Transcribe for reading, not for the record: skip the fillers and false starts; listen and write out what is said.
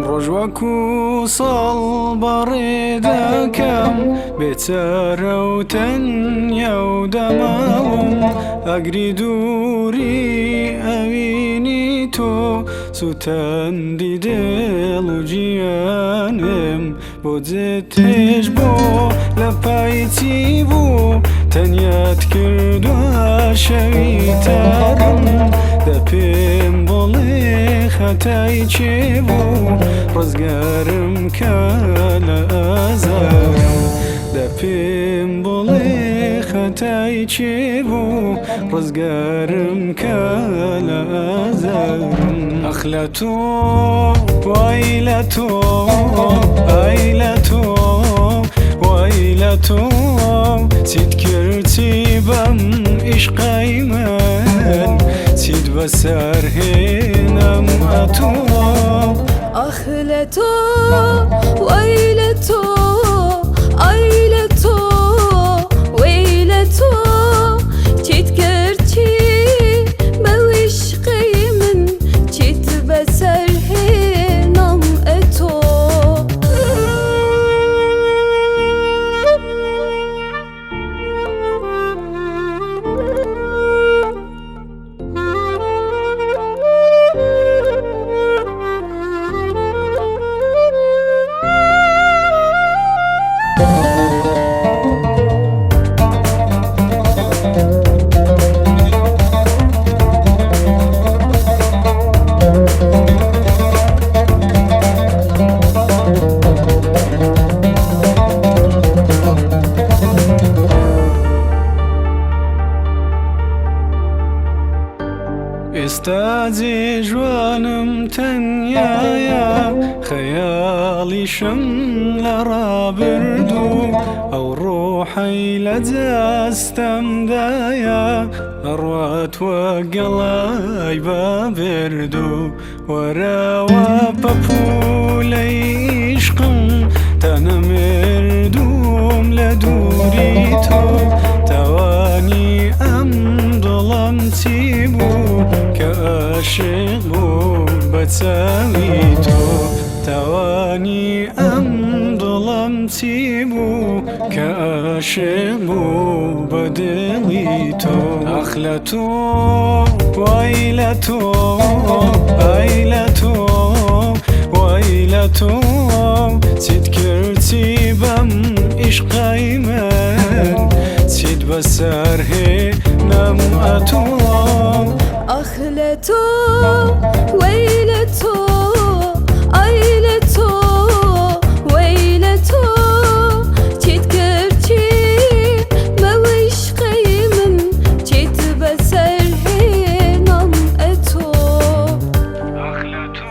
ڕۆژ وەکو ساڵ بەڕێ دەکەم بێچارە و تەنیا و دەماوم ئەگری دووری ئەوینی تۆ سوتەندی دڵ و گیانم بۆ جێت هێش بۆ لە پای چی بوو تەنیات کردووە شەوی تارم دە پێم بڵێ خەتای چێ بوو ڕزگارم کە لە ئازارم دە پێم بڵێ خەتای چێ بوو ڕزگارم کە لە ئازارم ئەخ لە تۆ وای لە تۆ ئای لە تۆ وای لە تۆ چیت کرد چی بەم عیشقەی من چیت بەسەر هێنام ئەتۆ ئاخ لە تۆ وای لە تۆ ئای لە تۆ وەی لە تۆ چیت کرد چی بەو عیشقەی من چیت بەسەر هێنام ئەتۆ. ئێستا جێ ژوانم تەنیایە خەیاڵیشم لە ڕابردوو ئەو ڕۆحەی لە جەستەمدایە ئەڕوات وەک گەڵای بابردوو وەرەوە پەپوولەی عیشقم تا نەمردووم لە دووری تۆ تاوانی ئەم دڵم چی بوو کە عاشق بوو بە چاوی تۆ تاوانی ئەم دڵم چی بوو کە عاشق بوو بە دڵی تۆ ئاخ لە تۆ وای لە تۆ ئای لە تۆ وای لە تۆ چیت کرد چی بەم عیشقەی من چیت بەسەر هێنام ئەتۆ ئاخ لە تۆ وەی لە تۆ ئای لە تۆ وەی لە تۆ چیت کرد چی بەو عیشقەی من چیت بەسەر هێنام ئەتۆ. ئاخ لە تۆ.